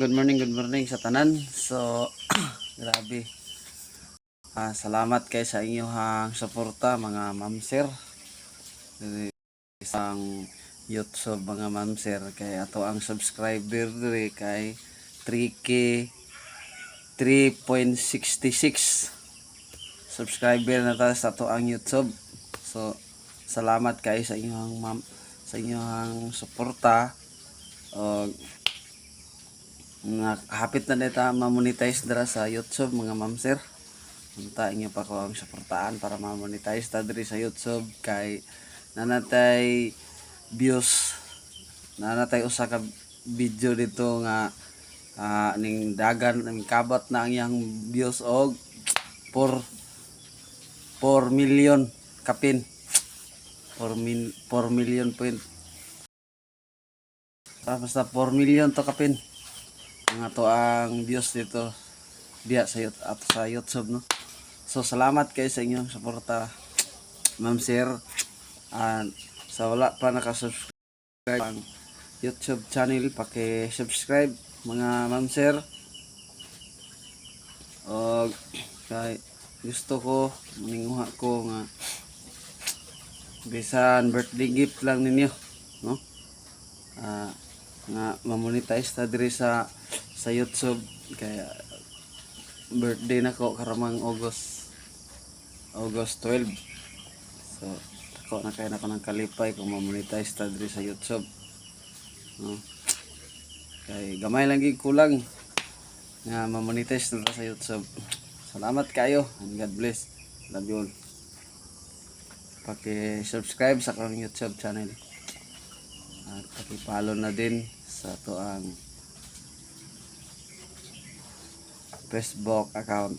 Good morning sa tanan. So, grabe. Salamat kay sa inyong suporta, mga ma'am sir. Diri ang YouTube, mga ma'am sir, kay ato ang subscriber diri kay 3K 3.66 subscriber na ta sa ato ang YouTube. So, salamat kay sa inyong ma'am sa inyong suporta. Og nga hapit na ta ma-monetize dira sa YouTube, mga ma'am sir. Unta inyo pa ko ang suportaan para ma-monetize ta diri sa YouTube kay nanatay views, nanatay usa ka video dito nga ning dagan ning kabot na ang iyang views og 4 4 million kapin, 4 million point, basta 4 million to kapin ang ato ang views dito diya sa at sa YouTube, no? So salamat kayo sa inyong suporta, ma'am sir, and sa wala pa naka-subscribe ang YouTube channel, paki-subscribe, mga ma'am sir, og kay gusto ko ninguha ko nga bisan birthday gift lang ninyo, no, nga ma-monetize ta diri sa YouTube kaya birthday nako karamang August August 12. So dako na kaayo nako ng kalipay kung ma-monetize ta diri sa YouTube, no? Kay gamay lang gid kulang nga ma-monetize na ta sa YouTube. Salamat kayo and God bless. Love you all. Paki-subscribe sa akong YouTube channel at paki-follow na din sa ato ang Facebook account.